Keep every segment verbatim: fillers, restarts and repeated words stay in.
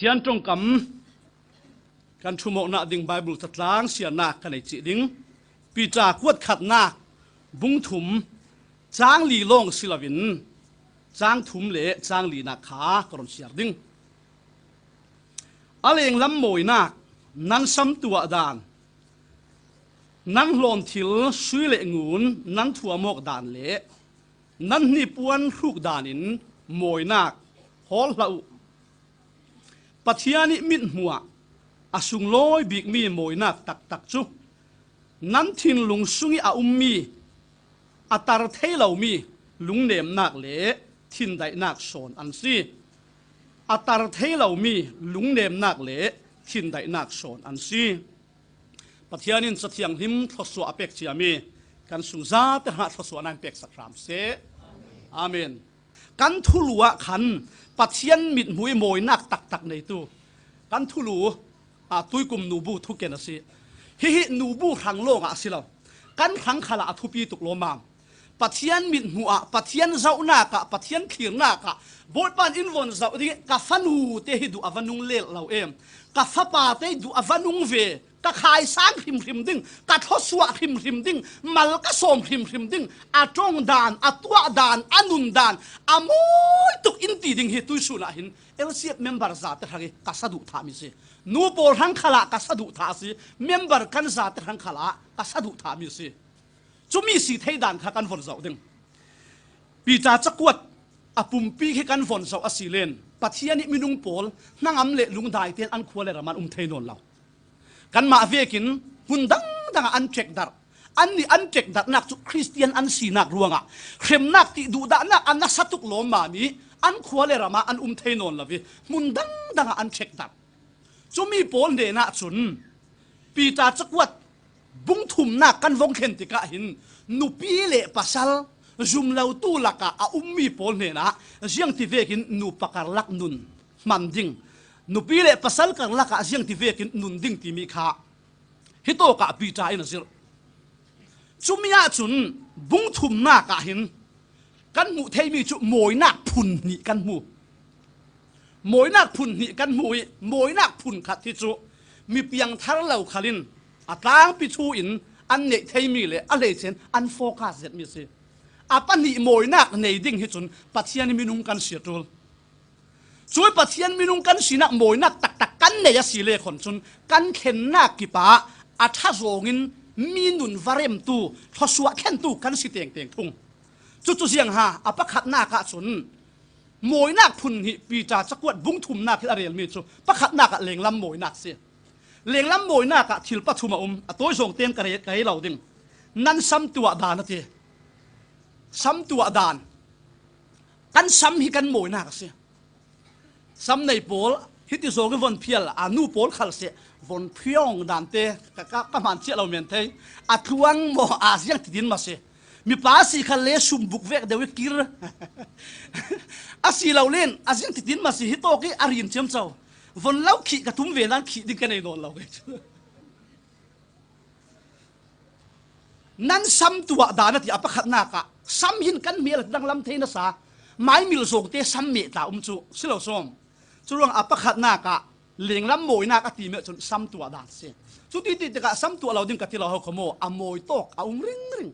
Pathian ṭongkam kan thumawkna ding Bible catlang siarnak kan ei cih ding. Peter kuat khatnak bung thum, cang li lawng si loin cang thum le cang linak kha ka run siar ding. A lenglam mawinak, nan sam tuah dan, nan hlawn thil sui le ngun nan thuam awk dan le nan hnipuan hruk danin mawinak hawl hlah uh. Pathian ih mithmuhah a sunglawi bikmi mawinak taktak cu nan thinlung sungih a ummi, a tar thei lomi lungnemnak le thindaihnak sawn an si. A tar thei lomi lungnemnak le thindaihnak sawn an si. Pathian in Cathianghlim thluasuah a pek ciami kan sungzate hna thluasuahnak in peksak hram seh. Amen. Kan thulu ah khan Pathian mithmuh ih mawinak taktak neitu kan thulu, aa, tuikum nubu thuken a si. Hihi nubu hrang lawngah a si lo. Kan hrang khalah a thupi tuk lawmmam. Pathian mithmuh ah, Pathian zohnak ah, Pathian thlirnak ah Bawipa in in von zoh ding ih ka fanu te hi duh a va nung lel lo em? Ka fapa te hi duh a va nung ve. Ka khaisang hrimhrim ding, ka thluasuah hrimhrim ding, mal ka sawm hrimhrim ding, a ṭong dan, a tuah dan, a nun dan, a mawi tuk in ti ding hi tuihsun ah hin L C F member zate hrang ih ka saduh thahmi si. Nu pawl hrang khalah ka saduh thah a si. Member kan zate hrang khalah ka saduh thahmi si. Cumi si thei dan kha kan von zoh ding. Peter cakuat a pumpi khi kan von zoh a si len Pathian ih minung pawl hnangam le lungdai tein an khua le ram ah an um thei nawn lo. Kanmah vekin hmun dangdang ah an ṭekdarh. Annih an ṭekdarhnak cu Khristian an sinak ruangah hremnak ti duhdahnak a nasa tuk lawmmam ih an khua le ram ah an um thei nawn lo ih hmun dangdang ah an ṭekdarh. Cumi pawl hnenah cun Peter cakuat bung thumnak kan vong thlen tikah hin nupi le pasal zumlotu lakah a ummi pawl hnenah ziangti vekin nupa karlak nun hman ding, nupi le pasal karlak ah ziangti vekin nun ding timi kha hitawkah Peter in a zirh. Cumi ahcun bung thumnak ah hin kan hmuh theimi cu mawinak phun hnih kan hmu. Mawinak phun hnih kan hmu ih mawinak phun khat hi cu mi piangthar lo khal in a tlangpi thu in an neih theimi le a hleice in an focus zetmi a si. A pahnih mawinak nei ding hi cun Pathian ih minung kan si a ṭul. Cui Pathian minung kan sinak mawinak taktak kan nei a si le khon cun kan thlennak kipah a ṭha zawngin mi nun va remtu, thluasuah thlentu kan si tengteng thung. Cucu ziangha a pakhatnak ahcun mawinak phun hnih Peter cakuat bung thumnak hi a relmi cu pakhatnak ah lenglam mawinak si. Lenglam mawinak ah thil pathum a um, a tawi zawng tein ka rel, ka rel lo ding. Nan sam tuah dan a ti. Sam tuah dan. Kan sam hi kan mawinak a si. Sam nei pawl hiti zawng ih von phial, a nu pawl khal seh, von phiawng dan te ka, ka, ka hman ciah lo men thei. A tluang maw, a ziang titin ma si. Mipa a si khal le sumbuk vek deuh ih kir. A si lo len, a ziang titin ma si, hitawk ih a rin ciamco. Von lo khih ka tum ve nan khih ding ka nei nawn lo ve cu. Nan sam tuah dan a ti a pakhatnak ah, sam hin kan hmel a danglam thei nasa, maimil zawngte sam meh tla um cu si lo sawm. Curuang a pakhatnak ah lenglam mawinak a timi ahcun sam tuah dan si. Cuti ti tikah sam tuah lo ding ka ti lo ho kho maw, a mawi tawk a um ringring.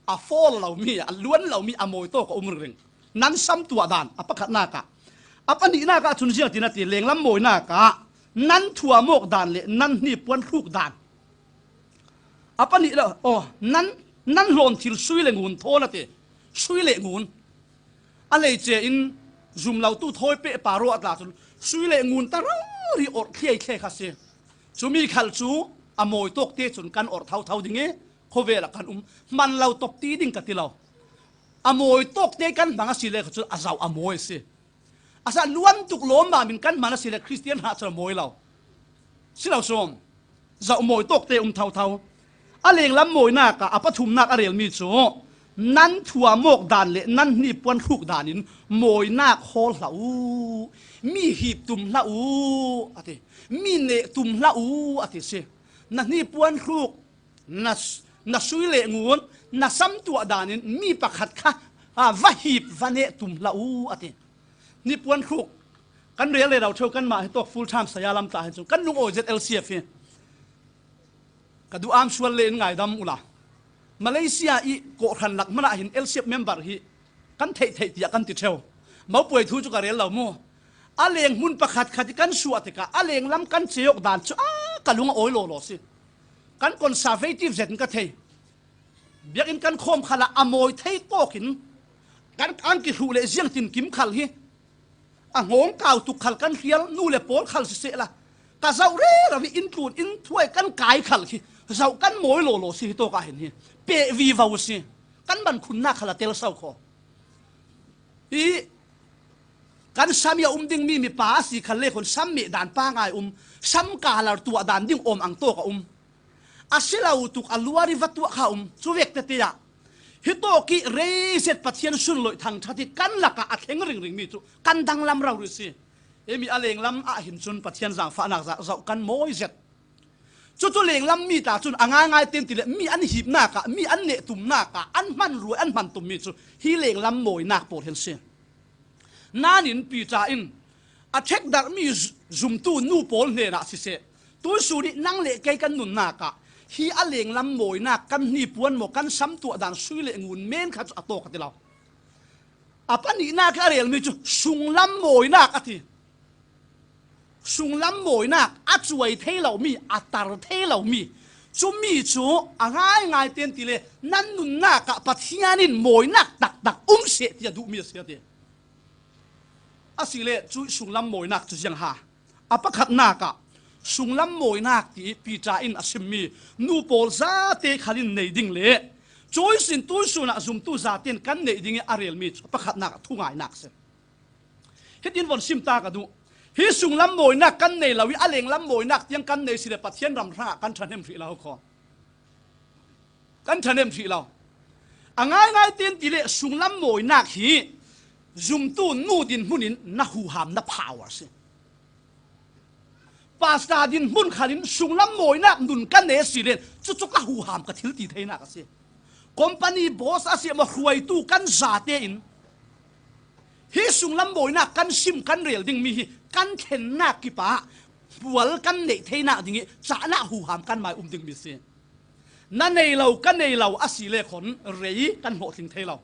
A fawl lomi, a luan lomi, a mawi tawk a um ringring. Nan sam tuah dan a pakhatnak ah. A pahnihnak ah cun ziangtin a ti, lenglam mawinak ah nan thuam awk dan le nan hnipuan hruk dan. A pahnih lo, aw, nan, nan hlawn thil sui le ngun thawn a ti. Sui le ngun. A hleice in zumlotu thawi pehpar aw a tla cun sui le ngun ta rori orh thliaithliai kha si. Cumi khal cu a mawi tawkte cun kan orh thotho ding ih khuavel ah kan um. Hman lo tawp ti ding ka ti lo. A mawi tawkte kan hmang a si le kha cun a zoh a mawi a si. A sa luan tuk lawmmam in kan hman a si le Khristian hna cu a mawi lo. Si lo sawm. Zoh mawi tawkte um thotho. A lenglam mawinak ah a pathumnak a relmi cu nan thuam awk dan le nan hnipuan hruk dan in mawinak hawl hlah u. Mi hip tum hlah u, a ti. Mi neh tum hlah u, a ti si. Na hnipuan hruk, na, na sui le ngun, na sam tuah dan in mi pakhat kha, a, va hip, va neh tum hlah u, a ti. Hnipuan hruk. Kan rel le rau theu kanmah hi tawk full time saya lam ta hi cun kan lungawi zet L C F hi. Ka duh am sual le in ngaidam ula. Malaysia i kawhhran lak hmanah hin L C F member hi kan theih theih tiah kan ti theu. Mopuai thu cu ka rel lo mu. A leng hmun pakhat khat i kan suah tikah a leng lam kan ceok dan cu a ka lung a awi lawlaw si. Kan conservative zet in ka thei. Biakinn kan khawm khalah a mawi thei tawkin kan an kihruh le ziangtin kim khal hi. A ngawng kau tuk khal kan hrial, nu le pawl khal sisehla ka zoh rero i in tlun in thuai kan kai khal hi. Zoh kan mawi lawlaw si hi tawkah hin hi. Peh vivo si. Kan man khunnak khal a tel so khaw. Hi kan sam i a um ding mi mipa a si khal le khun sam meh dan pa ngai um. Sam kalar tuah dan ding awm ang tawk a um. A si lo tuk a luar i va tuah kha um. Cu vek tete ah hi tawk i reizet Pathian sunloih thangṭhat i kan lakah a thleng ringring mi cu kan danglam rori si. Himi a lenglam ah hin cun Pathian zaangfahnak zah zoh kan mawi zet. Cucu lenglam mi ta cun a ngaingai ten ti le mi an hipnak ah, mi an nehtumnak ah, an hmanruai, an hman tum mi cu hi lenglam mawinak pawl hin si. Nanin Peter in a thekdarhmi zumtu nu pawl hnenah siseh, tuisun ih nang le kei kan nunnak ah hi a lenglam mawinak kan hnipuan maw, kan samtuah dan sui le ngun men kha cu a tawk a ti lo. A panihnak ih a relmi cu sunglam mawinak a ti. Sunglam mawinak a cuai thei lomi, a tar thei lomi, cumi cu a ngaingai ten ti le nan nunnak ah Pathian in mawinak taktak um seh tiah duhmi a si a ti. Asile cu sunglam mawinak cu ziang ha? A pakhatnak ah sunglam mawinak ti Peter in a simmi nu pawl zate khal in nei ding le cuisin tuisun ah zumtu zate in kan neih ding ih a relmi cu a pakhatnak ah thungainak a si. Hitin von sim ta ka duh. Hi sunglam mawinak kan nei lo ih a lenglam mawinak tiang kan nei si le Pathian ram hrangah kan ṭhahnem hrih lo kho. Kan ṭhahnem hrih lo. A ngaingai ten ti le sunglam mawinak hi zumtu nu dinhmun in na huham na power si. Pastor dinhmun khal in sunglam mawinak nun ka nei si len cucu ka huham ka thil ti theinak a si. Company boss a si maw, hruaitu kan zate in hi sunglam mawinak kan sim kan rel dingmi hi kan thlennak kipah pual kan neih theinak ding ih cahnak huham kan mai um dingmi si. Na nei lo, ka nei lo a si le khon rei kan hlawhtling thei lo.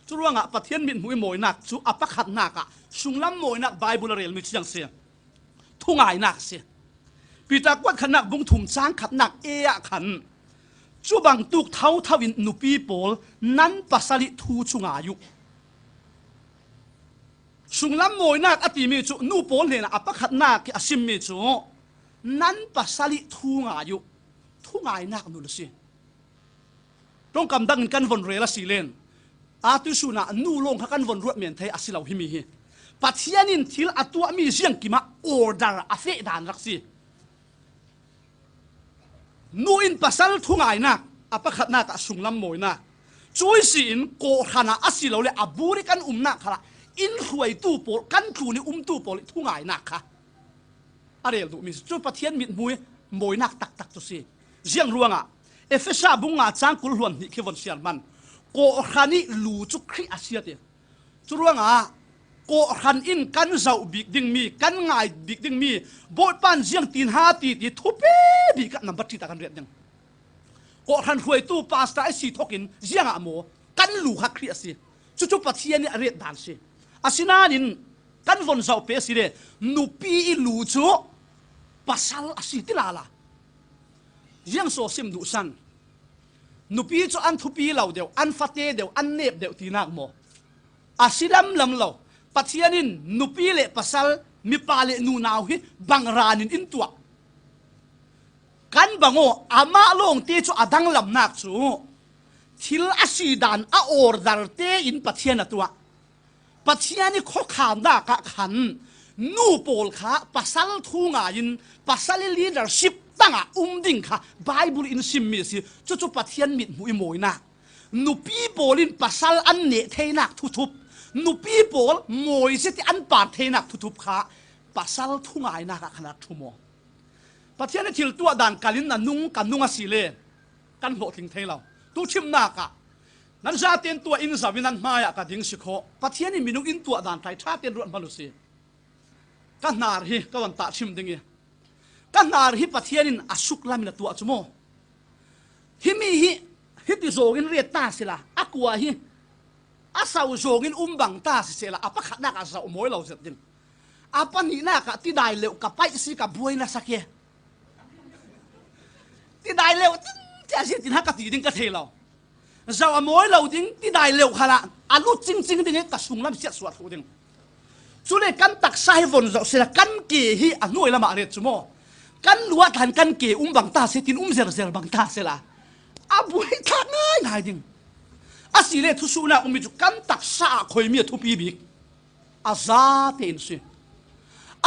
Cu ruangah Pathian mithmuh ih mawinak cu a pakhatnak ah sunglam mawinak Baibal a relmi cu ziang si. Thungainak a si. Peter kuat khatnak bung thum cang khatnak e ah khan cu bangtuk thotho in nupi pawl nan pasal ih thu cu ngai uh. Sunglam mawinak a timi cu nu pawl hnenah a pakhatnak ih a simmi cu nan pasal ih thu ngai uh. Thungainak nun a si. Ṭongkam dangin kan von rel a si len aa tuisun ah nu lawng kha kan von ruat men thei a si lo himi hi. Pathian in thil a tuahmi ziangkim ah order a feh dan rak si. Nu in pasal thungainak a pakhatnak ah sunglam mawinak. Cui si in kawhhran ah a si lo le a bur ih kan umnak khalah in hruaitu pawl, kan tlun ih umtu pawl ih thungainak kha a rel duhmi si. Cu Pathian mithmuh ih mawinak taktak cu si. Ziang ruangah Efesa bung nga cang kul hluan hnih khi von siar hman. Kawhhran ih lu cu Khrih a si a ti. Cu ruangah kawhhran in kan zoh bik dingmi, kan ngai bik dingmi, Bawipa in ziang ti ha ti ti thupi bik ah nambat ṭi ta kan riat ding. Kawhhran hruaitu pastor a si thokin ziangah maw kan lu kha Khrih a si. Cucu Pathian ih a riat dan si. Asinain kan von zoh pe si le nupi ih lu cu pasal a si ti lala. Ziang saw sim duhsan. Nupi cu an thupi lo deuh, an fate deuh, an nep deuh tinak maw? A si lamlam lo. Pathian in nupi le pasal, mipa le nunau hi bang ran in in tuah. Kan bang aw, amah lawngte cu a danglamnak cu thil a si dan a order tein Pathian a tuah. Pathian ih khuakhannak ah khan nu pawl kha pasal thu ngai in pasal ih leadership tangah um ding kha Baibal in simmi a si. Cucu Pathian mithmuh ih mawinak. Nupi pawl in pasal an neh theinak thuthup, nupi pawl mawi zet ih an par theinak thuthup kha pasal thungainak ah khan a ṭhum aw. Pathian ih thil tuah dan kal in na nung ka nung a si le kan hlawhtling thei lo. Tuchimnak ah nan zate in tuah in zoh in an hmaiah ka ding si khaw. Pathian ih minung in tuah dan tlai ṭha tein ruat hman uh si. Ka hnar hi ka van tah chim ding i, ka hnar hi Pathian in a suk lam in a tuah chu maw. Himi hi hiti zawngin riat ta sila, a kua hi a sau zawngin um bang ta sisela, a pakhatnak ah zauh mawi lo zet ding. A pahnihnak ah tidai leuh ka paih si ka buai na sak e. Tidai leuh tin tia si tin ha ka ti ding ka thei lo. Zauh a mawi lo ding, tidai leuh khalah a lut cingcing ding i ka sunglam siatsuah thluh ding. Cule kan taksa hi von zoh sila, kan ke hi a hnuai lamah ret chu maw. Kan luah tlan kan ke um bang ta se, tin um zerzer bang ta sela, a buai thlak ngaingai ding. A si le thusuhna um i chu kan taksa ah khoimi a thupi bik. A zate in si.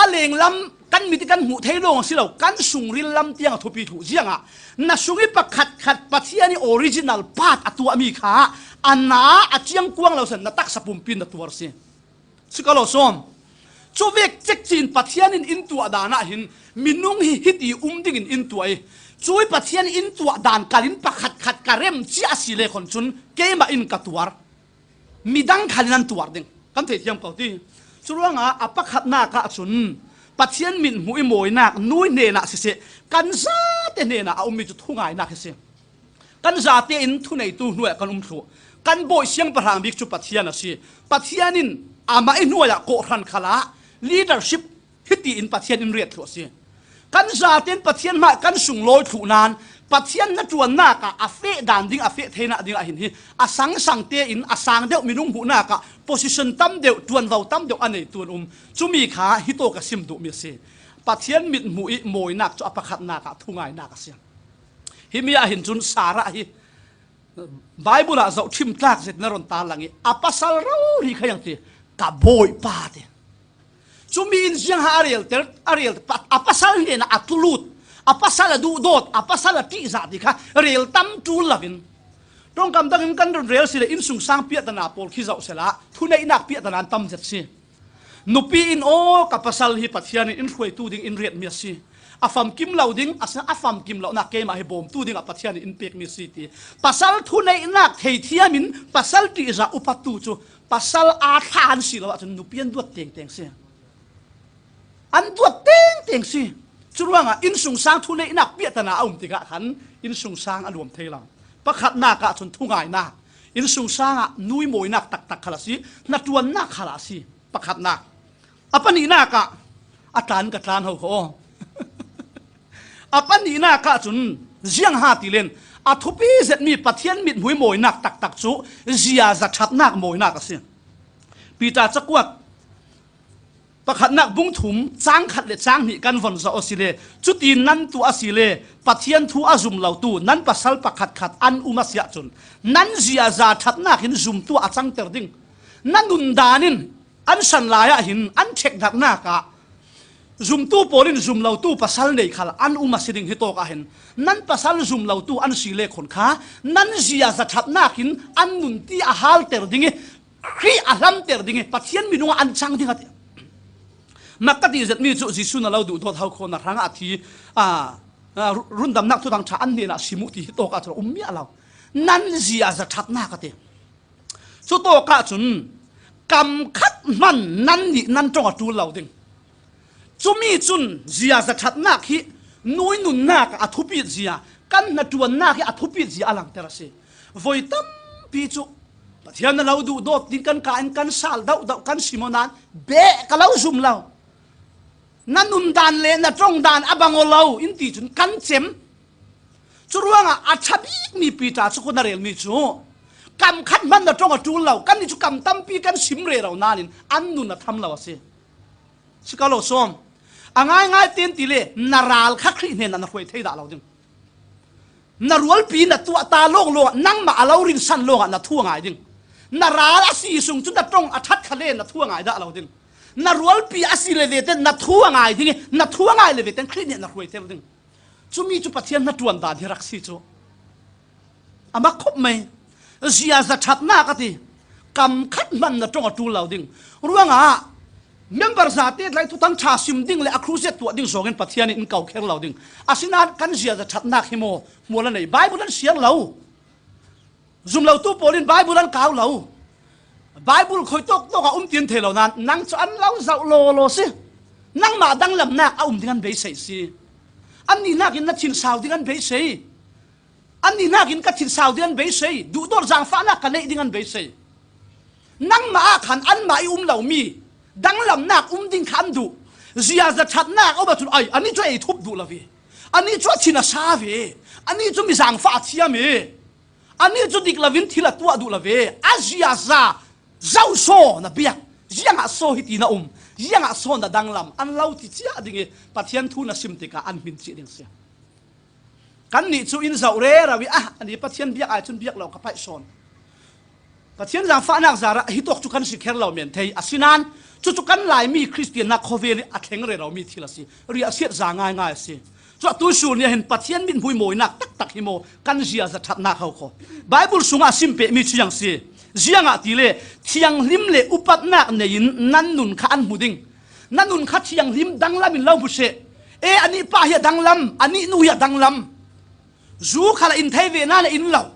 A lenglam kan mit i kan hmuh thei lawng a si lo, kan sungril lam tiang a thupi thluh ziangah na sung i pakhat khat Pathian i original part a tuahmi kha a na a ciangkuang lo san na taksa pumpi in na tuar si. Si ka lo sawm. Cuvek cek cin Pathian in in tuah dan ah hin minung hi hiti um dingin in tuah i, cui Pathian in tuah dan kalin pakhat khat ka rem cia a si le khon cun keimah in ka tuar. Midang khalin an tuar ding kan thei thiam ko ti. Curuangah a pakhatnak ah cun Pathian mithmuh i mawinak nui hnenah siseh, kan zate hnenah a ummi cu thungainak hi si. Kan zate in thuneitu hnuai ah kan um thluh. Kan bawi siangpahrang bik cu Pathian a si. Pathian in amah i hnuai ah kawhhran khalah leadership hiti in Pathian in riat thluh a si. Kan zate in Pathian hmai kan sunglawi thluh nan Pathian na ṭuannak ah a feh dan ding, a feh theinak ding ah hin hi a sangsang tein a sang deuh minung hmuhnak ah position tam deuh, ṭuanvo tam deuh a neitu an um. Cumi kha hitawk a sim duhmi a si. Pathian mithmuh i mawinak cu a pakhatnak ah thungainak a si. Himi ah hin cun Sarah hi Baibal ah zoh ṭhim tlak zet na ron tar lang i, a pasal rori kha iang ti, ka bawipa ti. Cumi in ziangha a relter, a rel, a pasal hnenah a tulut, a pasal a duhdawt, a pasal a ṭihzah ti kha rel tam ṭul loin, ṭongkam dangin kan ron rel si le, innsungsang piahtana pawl khi zoh sela, thuneihnak piahtana an tam zet si. Nupi in, aw, ka pasal hi Pathian in in hruaitu ding in riatmi a si. A famkim lo ding, a si, a famkim lonak keimah hi bawmtu dingah Pathian in in pekmi a si ti. Pasal thuneihnak theithiam in pasal ṭihzah upatu cu pasal aa thla an si lo ahcun nupi an duat tengteng si. An duat tengteng si. Curuangah innsungsang thuneihnak piahtana a um tikah khan innsungsang a luam thei lo. Pakhatnak ah cun thungainak, innsungsang ah nuimawinak taktak khal a si, hnaṭuannak khal a si. Pakhatnak. A pahnihnak ah, a tlan ka tlan ho kho. A pahnihnak ah cun ziangha ti len a thupi zetmi Pathian mithmuh i mawinak taktak cu ziaza ṭhatnak mawinak a si. Peter cakuat pakhatnak bung thum cang khat le cang hnih kan von zoh a si le, cutin nan tuah a si le, Pathian thu a zum lotu nan pasal pakhatkhat an um a si ahcun nan ziaza ṭhatnak in zumtu a cangter ding. Na nundan in an san lai ah hin an ṭhekdarhnak ah zumtu pawl in zum lotu pasal nei khal an um a si ding. Hitawk ah hin nan pasal zum lotu an si le khon kha nan ziaza ṭhatnak in an nunti a halter ding i, Khrih a hlamter ding i, Pathian minung ah an cang ding a ti. Mak ka ti zetmi cu Jesuh na lo duhdawt ho kho, na hrangah a thi, a, a, ru-, rundamnak thuthang ṭha an hnenah sim uh ti hitawk ah cun a um miah lo. Nan ziaza ṭhatnak a ti. Cutawk ah cun kam khat hman nannih nan ṭong a ṭul lo ding. Cumi cun ziaza ṭhatnak hi nui nunnak a thupit zia, kan hnaṭuannak hi a thupit zia a langter a si. Voi tampi cu Pathian na lo duhdawt ding kan ka in kan sal deuhdeuh kan sim aw nan beh ka lo zum lo. Na nundan le na ṭongdan a bang aw lo in ti cun kan cem. Curuangah a ṭha bikmi Peter cu khun a relmi cu kam khat hman na ṭong a ṭul lo, kannih cu kam tampi kan sim rero nain an nun a tham lo a si. Si ka lo sawm. A ngaingai tein ti le na ral kha Khrih hnenah na hruai thei dah lo ding. Na rualpi na tuah ta lawnglawngah nangmah a lo rinsan lawngah na thu a ngai ding. Na ral a si sung cu na ṭong a ṭhat kha le na thu a ngai dah lo ding. Na rualpi a si le vete na thu a ngai ding i, na thu a ngai le vete Khrih nih na hruaiter ding. Cumi cu Pathian hnaṭuan dan hi rak si cu a mak khop mai. Ziaza ṭhatnak a ti. Kam khat hman na ṭong a ṭul lo ding. Ruangah member zate tlai thuthang ṭha sim ding le a crusade tuah ding zawngin Pathian in in ko kher lo ding. Asinain kan ziaza ṭhatnak hi maw hmual a nei. Baibal an siar lo. Zum lotu pawl in Baibal an kau lo. Baibal khoi tawktawk ah um ti an thei lo nan nang cu an lo zoh lawlaw si. Nangmah danglamnak a um ding an beisei si. An nihnakin na thinsau ding an beisei. An nihnakin ka thinsau ding an beisei. Duhdawt zangfahnak ka neih ding an beisei. Nangmah ah khan anmah i um lomi danglamnak um ding kha an duh. Ziaza ṭhatnak a um ahcun, ai, anih cu ei thup duh lo ve. Anih cu a thin a sa ve. Anih cu mi zangfah a thiam e. Anih cu dik loin thil a tuah duh lo ve. A ziaza zoh saw na biak. Ziangah saw hiti na um? Ziangah saw na danglam? An lo ti cia ding i Pathian thu na sim tikah an hmin cih ding si. Kannih cu in zoh rero i, ah, ani Pathian biak ai cun biak lo ka paih sawn. Pathian zangfahnak zarah hitawk cu kan si kher lo men thei. Asinain cucu kan Laimi Khristiannak khawvel i a thleng reromi thil a si. Riahsiat za ngaingai a si. Cu atu sun ni ah hin Pathian mithmuh i mawinak taktak hi maw kan ziaza ṭhatnak ho kho. Baibal sungah a sim pehmi cu ziang si. Ziangahtile thianghlim le upatnak nei in nan nun kha an hmu ding. Na nun kha thianghlim danglam in lo hmu seh. E, anih pa hi a danglam, anih nu hi a danglam. Zu khal a in thei ve nan a in lo.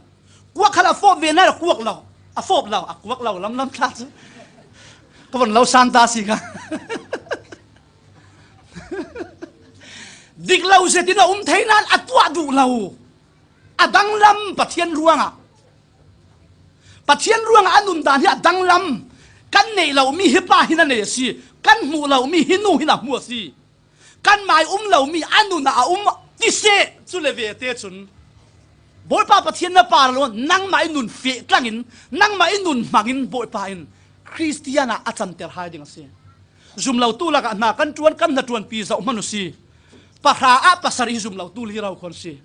Kuak khal a fawp ve nan a kuak lo. A fawp lo, a kuak lo lamlam tla cu. Ka von lo san ta si kha. Dik lo zetin a um thei nan a tuah duh lo. A danglam Pathian ruangah. Pathian ruangah a nundan hi a danglam. Kan neih lomi hi pa hi na nei a si. Kan hmuh lomi hi nu hi na hmu a si. Kanmah i um lomi a nun ah a um ti seh cu le vete cun, Bawipa Pathian na pa lo, nangmah i nun feh tlangin, nangmah i nun hmangin Bawipa in Khristian ah a canter hai ding a si. Zumlotu lakah hna kan ṭuan, kan hnaṭuanpi zoh hmanh u si. Pahra ah pasarih hi zumlotu liro khuan si.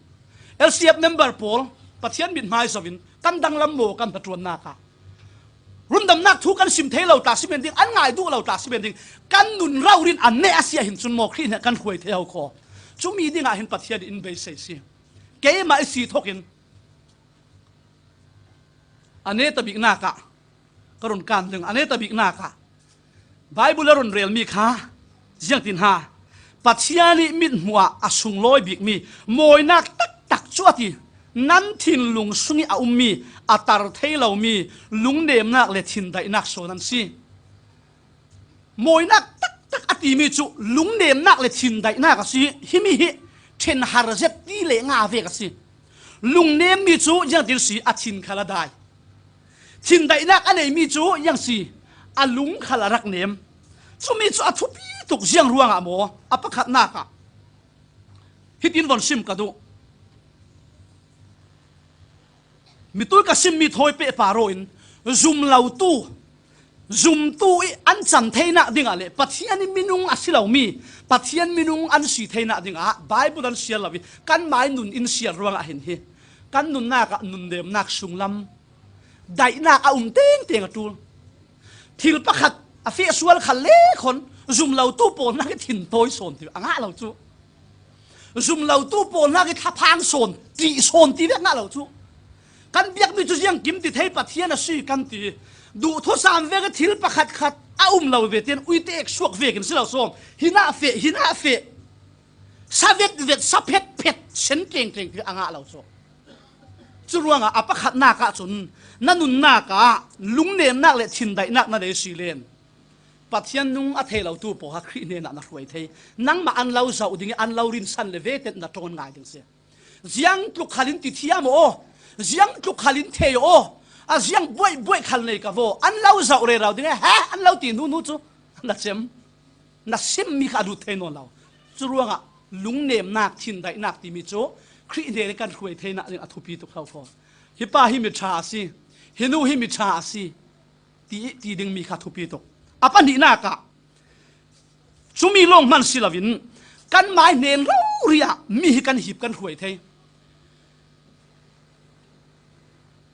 L C F member pawl, Pathian mithmai zoh in kan danglam maw kan hnaṭuannak ah? Rundamnak thu kan sim thei lo tla si men ding, an ngai duh lo tla si men ding, kan nun rori in an neh a si ahhin cun maw Khrih nih kan hruai thei ho kho. Cumi dingah hin Pathian in beisei si. Keimah i si thokin a neta biknak ah ka run kan ding, a neta biknak ah Baibal a run relmi kha ziangtin ha, Pathian i mithmuh ah a sunglawi bikmi mawinak taktak cu a ti. Nan thinlung sung i a ummi, a tar thei lomi lungnemnak le thindaihnak sawn an si. Mawinak taktak a timi cu lungnemnak le thindaihnak a si. Himi hi ṭhenhar zet ti le nga vek a si. Lungnemmi cu ziangtin si, a thin khal a dai. Thindaihnak a neimi cu ziang si, a lung khal a rak nem. Cumi cu a thupi tuk. Ziang ruangah maw? A pakhatnak ah hitin von sim ka duh. Mitui ka simmi thawi pehpar in zumlotu, zumtu i an can theinak dingah le Pathian i minung a si lomi Pathian minung an si theinak dingah Baibal an siar lo i kanmai nun in siar ruangah hin hi kan nunnak ah nunnemnak sunglam daihnak a um tengteng a ṭul. Thil pakhat a feh sual khal le khon zumlotu pawl hnak i thin tawi sawn ti a ngah lo cu. Zumlotu pawl hnak i thlaphang sawn, ṭih sawn ti vek ngah lo cu. Kan biakmi cu ziangkim ti thei Pathian a si kan ti. Duh thusam vek i thil pakhat khat a um lo ve tian uite ek suak vekin si lo sawm. Hinah feh, hinah feh. Sa vet vet, sa phet phet, sen tleng tleng ti a ngah lo cu. Cu ruangah a pakhatnak ah cun na nunnak ah lungnemnak le thindaihnak na nei si len Pathian nung a thei lotu pawl kha Khrih hnenah na hruai thei. Nangmah an lo zoh ding i an lo rinsan le vete na ṭawn ngai ding si. Ziang tluk khal in ti thiam aw, ziang tluk khal in thei aw, a ziang buaih buaih khal nei ka vaw, an lo zoh rero ding e, he, an lo ti hnu hnu cu na cem, na simmi kha a lut thei nawn lo. Cu ruangah lungnemnak, thindaihnak timi cu Khrih hnen i kan hruai theinak ding a thupi tuk hlo fawn. Hi pa hi mi ṭha a si, hi nu hi mi ṭha a si, ti, ti dingmi kha thupi tuk. A pahnihnak ah, cumi lawng hman si loin kanmai hnen rori ah mi hi kan hip kan hruai thei.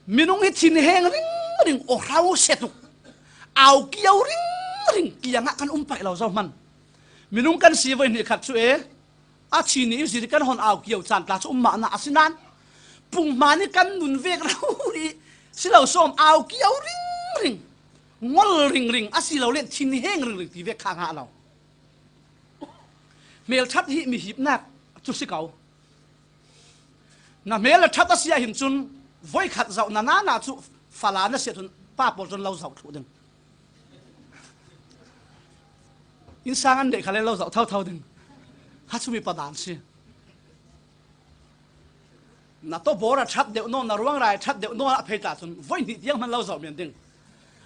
Minung hi thinheng ringring, aw hrau se tuk, au kio ringring kiangah kan um paih lo zo hman. Minung kan si voi hnih khat cu e, a thi ni in zir kan hon au kio caan tla cu um mah na a si nan, pung hma ni kan nun vek rori si lo sawm, au kio ringring, ngol ringring a si lo le thinheng ringring ti vek kha ngah lo. Hmelṭhat hi mi hipnak cu si ko. Na hmel a ṭhat a si ahhin cun voikhat zoh na nana cu fala na siat hun pa pawl cun lo zoh thluh ding. Innsang an neih kha le lo zauh thotho ding. Kha chu mipa dan si. Na tawbawr a ṭhat deuh nawn, na ruangrai a ṭhat deuh nawn a phei ta chun voi hnih tiang hman lo zauh men ding.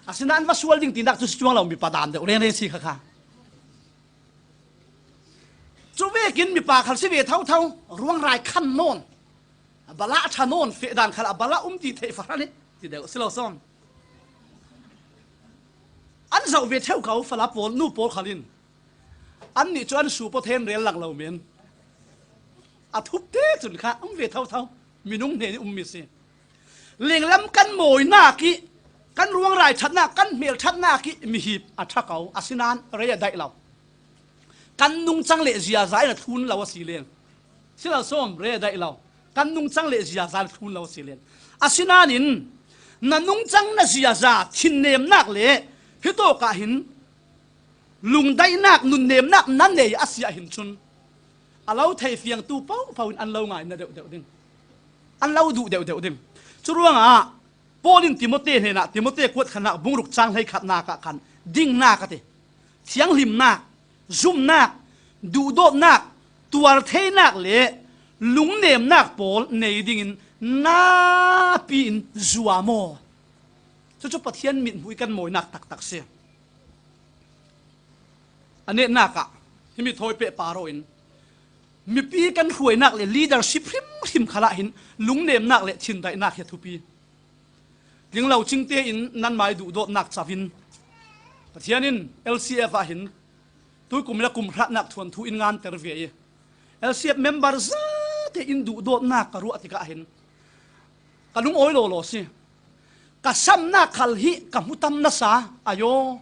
Asinain va sual ding tinak chu si chuang lo, mipa dan deuh rengreng si kha kha. Chu vekin mipa khal si ve thotho, ruangrai khan nawn, a bala a ṭha nawn, feh dan khal a bala um ti theih fahran hi ti deuh si lo sawm. An zauh ve theuh kha u, fala pawl, nu pawl khalin. Annih chu an su pawh thei an rel lang lo men. A thupte chun kha um ve thotho, minung hnen i um mi si. Lenglam kan mawinak i, kan ruangrai ṭhatnak, kan hmel ṭhatnak i mihip a ṭha ko, asinain rei a daih lo. Kan nungchang le ziaza in a thlun lo a si leng. Si lo sawm, rei a daih lo. Kan nungchang le ziaza in a thlun lo a si leng. Asinain na nungchang na ziaza thinnemnak le hi tawkah hin lungdaihnak, nunnemnak na nei a si ah hin chun a lo thei fiangtu pohpoh in an lo ngaina deuhdeuh ding. An lo duh deuhdeuh ding. Churuangah Paul in Timote hnenah, Timote kuat khatnak bung ruk chang hleikhatnak ah khan dingnak a ti. Thianghlimnak, zumnak, duhdawtnak, tuartheinak le lungnemnak pawl nei dingin napi-in zuam aw. Cucu Pathian mithmuh i kan mawinak taktak si. A netnak ah himi thawi pehpar aw in, mipi kan hruainak le leadership hrimhrim khalah hin lungnemnak le thindaihnak hi a thupi. Tlinglo cingte in nanmai duhdawtnak cavin Pathian in L C F ah hin tuikum in a kum hratnak thuanthu in nganter ve i, L C F member zate in duhdawtnak ka ruah tikah hin ka lungawi lawlaw si. Ka samnak khal hi ka hmu tam nasa, ayo.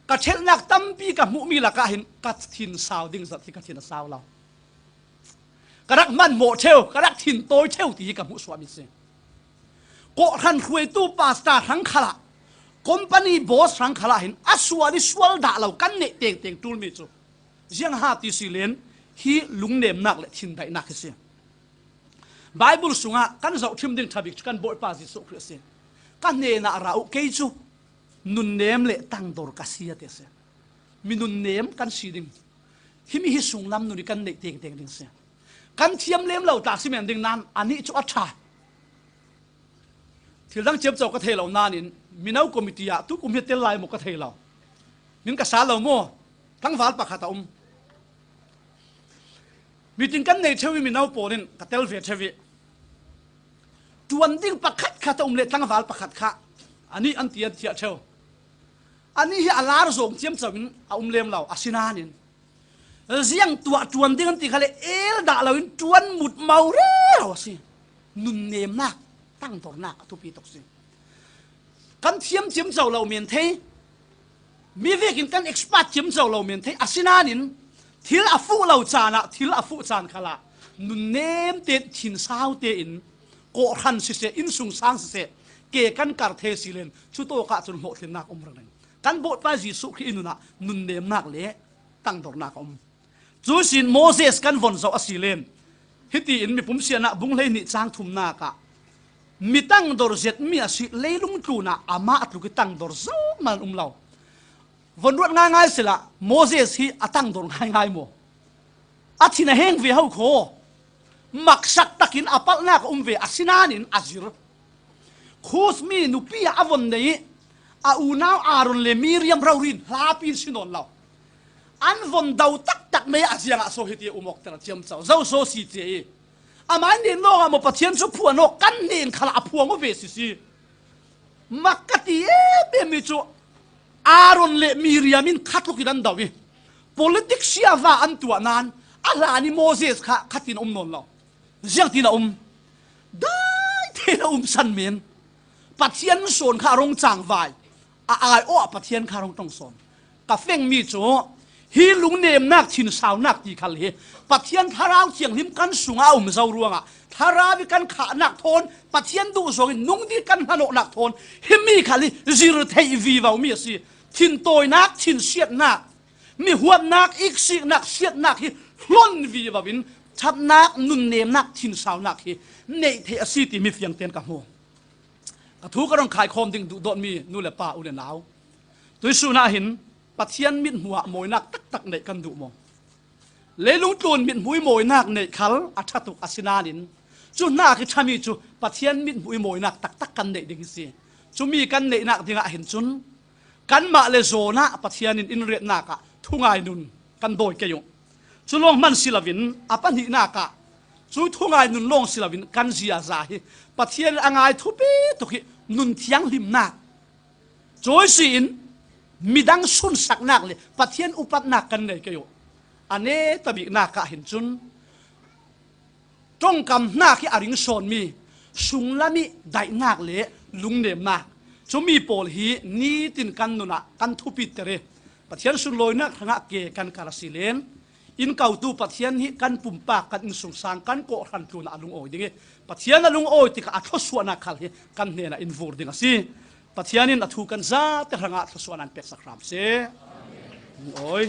Ka ṭhelhnak tampi ka hmuhmi lakah hin ka thin sau ding zat hi ka thin a sau lo. Ka rak hmanhmawh ṭheu, ka rak thin tawi ṭheu ti hi ka hmuhsuahmi si. Kawhhran hruaitu pastor hrang khalah, company boss hrang khalah hin a sual i sual dah lo kan neih tengteng ṭulmi cu ziang ha ti si len, hi lungnemnak le thindaihnak hi si. Bible sungah kan zohṭhim ding ṭha bik cu kan Bawipa Jesuh Khrih a si. Ka hnenah ra uh, kei cu nunnem le tangdor ka si, a ti a si. Mi nunnem kan si ding. Himi hi sunglam nun i kan neih tengteng ding si. Kan thiam lem lo tla si men ding nan, anih cu a ṭha. Thil dang ciamco ka thei lo nain mino committee ah tukum hi tel lai maw ka thei lo. Min ka sa lo maw? Tlangval pakhat a um. Meeting kan nei ṭheu i mino pawl in ka tel ve ṭheu i, ṭuan ding pakhat khat a um le tlangval pakhat kha anih an ti an thiah ṭheu. Anih hi a lar zawng ciamco in a um lem lo, asinain ziang tuah ṭuan ding an ti kha le el dah loin ṭuan mutmo rero a si. Nunnemnak, tangdornak a thupi tuk si. Kan thiam ciamco lo men thei, mi vekin kan expert ciamco lo men thei, asinain thil a fuh lo caan ah, thil a fuh caan khalah nunnem tein, thinsau tein, kawhhran siseh, innsungsang siseh, ke kan kar thei si len, cu tawkah cun hlawhtlinnak um ringring. Kan Bawipa Jesuh Khrih i nun ah nunnemnak le tangdornak a um. Cu sin Moses kan von zoh a si len, hitiin Mipum Siahnak bung hleihnih cang thumnak ah, mi tangdor zetmi a si, leilung tlunah amah a tluk i tangdor zohman um lo. Von ruat ngaingai sila, Moses hi a tangdor ngaingai maw? A thin a heng ve ho khaw. Maksak takin a palhnak a um ve, asinain a zir. Khus mi nupi ah a von nei i a unau Aaron le Miriam rori in hlapi in si nawn lo. An von do taktak mei a ziangah so hiti a um awk ter a ciamco zo so si cia i, amai nen lawngah maw Pathian cu phuan awk, kan nen khalah a phuang aw ve sisi. Mak ka ti em em i cu Aaron le Miriam in khatlukin an do i, politics siava an tuah nan a hlan i Moses kha khatin a um nawn lo. Ziangtin a um? Dai thei lo um san men. Pathian sawn kha a rung cangvai, a ai awh ah Pathian kha a rung ṭong sawn. Ka fengmi cu hi lungnemnak, thinsaunak ti khal hi Pathian Thlarau Thianghlim kan sungah a um zo ruangah Thlarau i kan khahnak thawn, Pathian duh zawngin nung ding kan hmanawhnak thawn, himi khal hi zir theih vivo mi a si. Thintawinak, thinsiatnak, mi huatnak, iksiknak, siatnak hi hlon vivo in ṭhatnak, nunnemnak, thinsaunak hi neih theih a si timi fiangtein ka hmu. Ka thu ka rung khaikhawm ding duhdawtmi nu le pa, u le nau, tuisun ah hin Pathian mithmuh ah mawinak taktak neih kan duh maw? Leilung tlun mithmuh i mawinak neih khal a ṭha tuk a si nain, cu hnak i ṭhami cu Pathian mithmuh i mawinak taktak kan neih ding hi si. Cumi kan neihnak dingah hin cun kanmah le zawn ah Pathian in in riatnak ah thungai nun kan dawi kei uh. Cu lawng hman si loin a pahnihnak ah cu thungai nun lawng si loin kan ziaza hi Pathian in a ngai thupi tuk hi nun thianghlimnak. Cuai si in midang sunsaknak le Pathian upatnak kan nei kei uh. A netabiknak ah hin cun ṭongkam hnak hi a ring sawnmi sunglam i daihnak le lungnemnak, cumi pawl hi nitin kan nun ah kan thupiter i Pathian sunlawinak hrangah ke kan kar a si len, in kotu Pathian hi kan pumpak, kan innsungsang, kan kawhhran tlunah a lungawi ding i Pathian a lungawi tikah a thluasuahnak khal hi kan hnenah in vur ding a si. Pathian in a thu kan zate hrangah thluasuahnak peksak hram seh. Lungawi.